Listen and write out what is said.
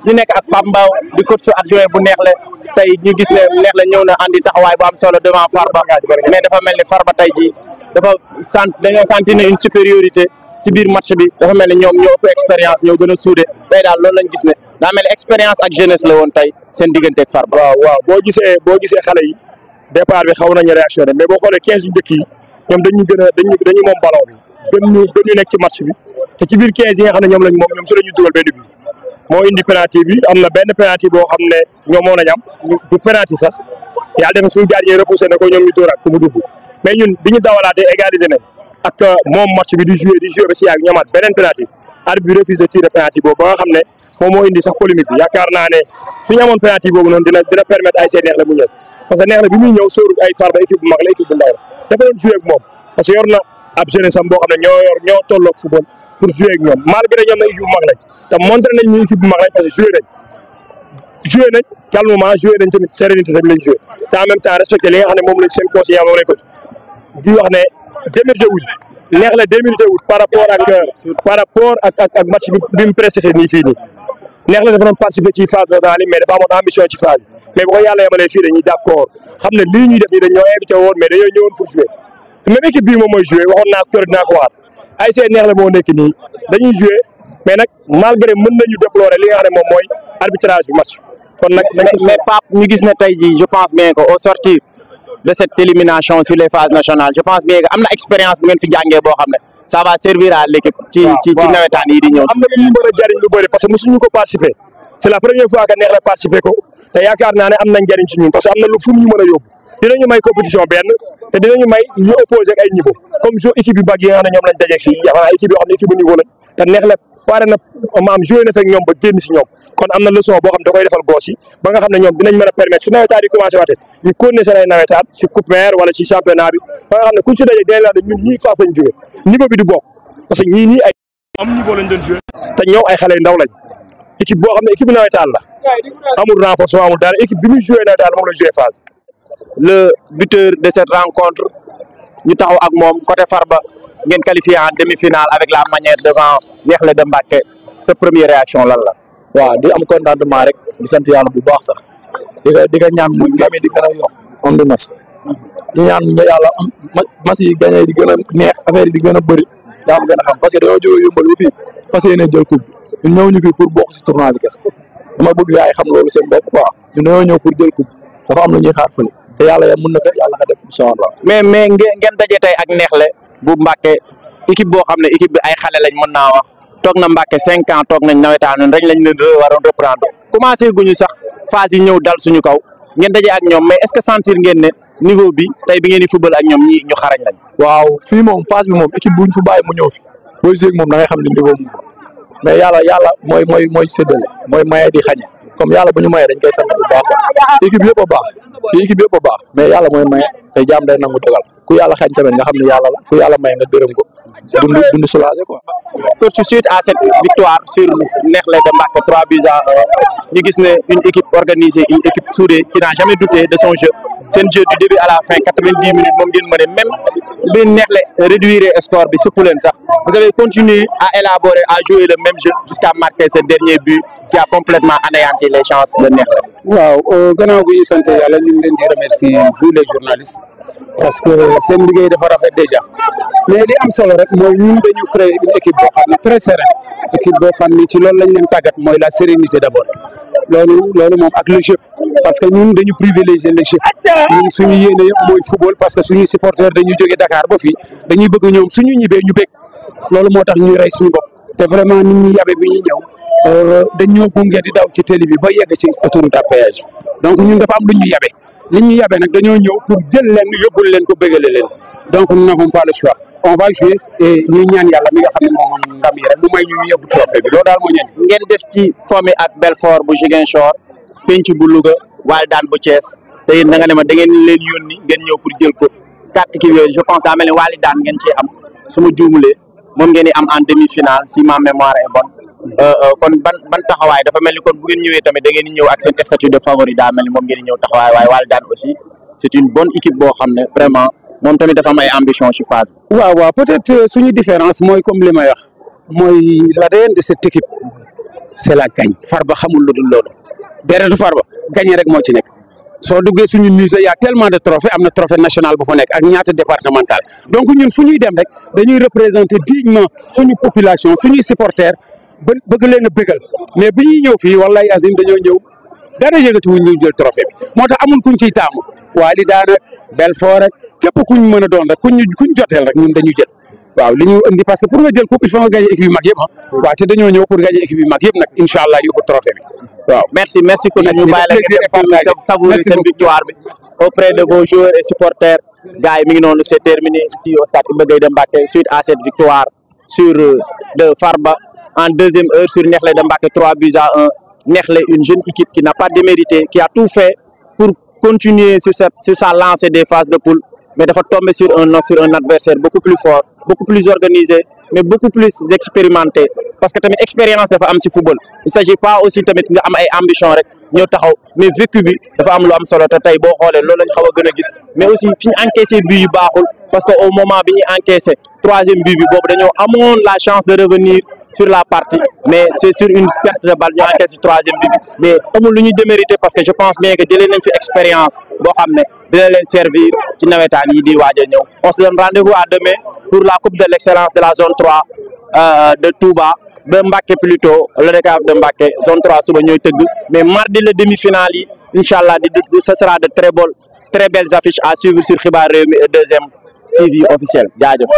ñu nekk ak Pape Mbaw di coach adjoint bu Neexle tey ñu gis ne Neexle ñëw na andi taxawaay bu am solo devant Farba mais dafa mel ni Farba tey jii dañoo sentir ne une supériorité ci biir match bi dafa mel ni ñoom ñoo ëpp expérience ñoo gën a suude tey daal loolu lañ gis ne daa mel ni expérience ak jeunesse la woon tey seen digganteeg Farba. waaw boo gisee xale yi départ bi xaw nañu réactionné mais boo xoolee 15 yu njëkk yi ñoom dañu moom ballon bi gën ñu nekk ci match bi te ci biir 15 yi nga xam ne ñoom lañ moom ñoom su la ñu dugal benn bi moo indi penalty bi am na benn penalty boo xam ne ñoom moo nañ am du penalty sax yàlla def suñu gardien repoussé na ko ñoom ñu dóoraat ko mu dugg mais ñun bi ñu dawalaatee égalisé nañ ak moom match bi di jouer ba si yàgg ñoomaat beneen penalty arbitre bi refusé tiré penalty boobu ba nga xam ne moom moo indi sax polémique bi yaakaar naa ne suñu amoon penalty boobu noonu dina permettre ay seen Neexle mu ñëw parce que Neexle bi muy ñëw sóorut ay Farba équipe bu mag la équipe bu ndaw la dafa doon jouer ak moom parce que yor na ab jeunesse am boo xam ne ñoo tolloo football pour jouer ak ñoom malgré ñoom na équipe bu mag lañ te montré nañ ñu équipe bu mag lañ parce que joué nañ calmement joué nañ tamit sérénité tamit lañ joué te en même temps respecté li nga xam ne moom lañ seen conseiller moom lañ ko di wax ne démérité wuñ Neexle démérité wul par rapport ak match bi mu précédé nii fii nii Neexle dafa doon participer ci phase de finale mais dafa amoon ambition ci phase mais bu ko yàlla yemalee fii dañuy d'accord xam ne lii ñuy def nii dañ ñoo invité woon mais dañoo ñëwoon pour jouer même équipe bii moom mooy jouer waxoon naa ko dinaa ko waxaat ay seen Neexle moo nekk nii dañuy jouer mais nag malgré mën nañu déplorer li nga xam ne moom mooy arbitrage du match kon nag mais Pape ñu gis ne tey jii je pense bien que au sortir de cette élimination sur les phases nationales je pense bien que am na expérience bu ngeen fi jàngee boo xam ne ça va servir à l'équipe ci nawetaan yi di ñëw. am na lu ñu mën a jariñ lu bëri parce que mosuñu ko participer c'est la première fois que Neexle participer ko te yaakaar naa ne am na njariñ ci ñun parce que am na lu fu ñu mën a yóbbu dinañu may compétition benn te dinañu may ñu opposé ak ay niveau comme joué équipe yu mag yi nga xam ne ñoom lañ daje fii yaakaar naa équipe yoo xam ne équipe bu niveau lañ te Neexle pare na maam joué na fekk ñoom ba génn si ñoom kon am na leçon boo xam da koy defal goos yi ba nga xam ne ñoom dinañ mën a permettre su nawetaan yi commencé waatee ñu continuer seen ay nawetaan si coupe maire wala ci championnat bi ba nga xam ne kuñ si daje dinañ la ne ñun ñii Fass lañ jógee niveau bi du bokk parce que ñii nii ay am niveau lañ doon joué te ñoom ay xale yu ndaw lañ équipe boo xam ne équipe nawetaan la amul renforcement amul dara équipe bi muy joué nawetaan moom la joué Fass. Le buteur de cette rencontre ñu taxaw ak moom côté Farba ngeen qualifié en demi-finale avec la manière devant Neexle de Mbacké sa première réaction lan la. waaw di am contentement rek di sant yàlla bu baax sax di ko ñaan muy ndam yi di gën a yokk on di nas di ñaan nga yàlla am mas yi gagné di gën a neex affaire yi di gën a bëri daa am gën a xam parce que dañoo jógee yëmbal bu fii parce que yéen a jël coupe ñun ñëw ñu fii pour bokk si tournoi bi kese dama bëgg gars yi xam loolu seen bopp quoi ñun dañoo ñëw pour jël coupe dafa am lu ñuy xaar fële te yàlla ya mën na ko yàlla nga def incha allah. mais ngeen daje tey ak Neexle bu Mbacké équipe boo xam ne équipe bi ay xale lañ mën naa wax toog na Mbacké 5 ans toog nañ nawetaan rek lañ leen waroon reprendre commencé guñu sax phase yi ñëw dal suñu kaw ngeen daje ak ñoom mais est-ce que sentir ngeen ne niveau bi tey bi ngeen di football ak ñoom ñi ñu xarañ lañ. waaw fii moom phase bi moom équipe buñ fu bàyyi mu ñëw fi booy séeg moom da ngay xam ne niveau mu fa mais yàlla mooy séddale mooy maye di xañe comme yàlla bu ñu maye dañ koy sant bu baax sax équipe yëpp a baax fii équipe yëpp a baax mais yàlla mooy maye te jaam day nangu dogal ku yàlla xañ tamit nga xam ne yàlla la ku yàlla maye nga gërëm ko dund soulagé quoi. Tout de suite à cette victoire sur Neexle de Mbacké 3-1 ñu gis ne une équipe organisée une équipe soudée qui n'a jamais douté de son jeu seen jeu du début à la fin 90 minutes moom ngeen mëne même bi Neexle réduire score bi sëpp leen sax vous avez continué à élaborer à jouer le même jeu jusqu'à marquer ce dernier but qui a complètement anéanti les chances de Neexle. waaw gannaaw gu ñu sant yàlla ñu ngi leen di remercier vous les journalistes parce que seen liggéey dafa rafet déjà mais li am solo rek mooy ñun dañu créer une équipe boo xam ne très sereine équipe boo xam ne ci loolu lañ leen tàggat mooy la sérénité d'abord loolu moom ak le jeu parce que ñun dañu privilégier le jeu ñun suñu yéene yëpp mooy football parce que suñuy supporters dañuy jógee Dakar ba fii dañuy bëgg ñoom suñu ñibbee ñu bëgg loolu moo tax ñuy rey suñu bopp te vraiment nit ñi yabe bi ñuy ñëw dañ ñoo gunge di daw ci télé bi ba yegg ci autoroute à péage donc ñun dafa am lu ñu yabe li ñu yabe nag dañoo ñëw pour jël leen yóbbul leen ko bégale leen donc nous n'avons pas le choix on va jouer et ñuy ñaan yàlla mi nga xam ne moom ndam yi rek mu may ñu yóbbu trophée bi loolu daal moo ñaan ngeen des ci fomi ak Belfort bu Ziguinchor penc bu Louga Walidane bu Thiès te yéen da nga ne ma da ngeen leen yónni ngeen ñëw pour jël ko 4 équipes yooyu je pense daa mel ni Walidane ngeen ciy am su ma juumulee moom ngeen di am en demi-finale si ma mémoire est bonne kon ban taxawaay dafa mel ni kon bu ngeen ñëwee tamit da ngeen di ñëw ak seen statut de favori daa mel ni moom ngeen di ñëw taxawaay waaye Walidane aussi c'est une bonne équipe boo xam ne vraiment moom tamit dafa am ay ambition ci phase bi. waaw peut-être suñu différence mooy comme li may wax mooy l'ADN de cette équipe c'est la gagne Farba xamul lu dul loolu deretu Farba gagne rek moo ci nekk soo duggee suñu musée y a tellement de trophées am na trophée national bu fa nekk ak ñaata départemental donc ñun fu ñuy dem rek dañuy représenter dignement suñu population suñuy supporters ba bëgg leen a bëggal mais bi ñuy ñëw fii wallahi azim dañoo ñëw dara yëgati wuñ ñu jël trophée bi moo tax amul kuñ ciy taamu Wally daana Belfort rek képp kuñ mën a doon rek kuñ joteel rek ñun dañu jël waaw li ñu indi parce que pour nga jël coupe il faut nga gagner équipe yu mag yëpp waaw te dañoo ñëw pour gagner équipe yu mag yëpp nag incha allah yóbbu trophée bi waaw. merci coach ñu bàyyi la savourer seen victoire bi auprès de vos joueurs et supporters gars yi mi ngi noonu c'est terminé ici au stade Iba Gueye de Mbacké suite à cette victoire sur de Farba en deuxième heure sur Nekhlé de Mbacké 3-1. Nekhlé, une jeune équipe qui n'a pas démérité, qui a tout fait pour continuer sur sa lancée des phases de poule, mais il faut tomber sur un adversaire beaucoup plus fort, beaucoup plus organisé, mais beaucoup plus expérimenté. Parce que tamit expérience dafa am ci football. Il ne s'agit pas aussi tamit nga am ay ambition rek ñëw taxaw mais vécu bi dafa am lu am solo te tey boo xoolee loolu lañ xaw a gën a gis mais aussi fi ñu encaissé but yu baaxul parce que au moment bi ñuy encaissé troisième but bi boobu dañoo amoon la chance de revenir sur la partie mais c'est sur une perte de balle ñu encaissé troisième but bi mais amul lu ñuy démérité parce que je pense bien que jëlee nañ fi expérience boo xam ne dina leen servir ci nawetaan yi di waaj a ñëw. On se donne rendez-vous à demain pour la coupe de l'excellence de la zone 3 de Touba. de Mbacké plutôt le RECAF de Mbacké zone 3 suba ñooy tëgg mais mardi le demi-finale yi inchallah ce sera de très belles affiches à suivre sur Xibaar Rewmi et 2M TV officiel jaajëf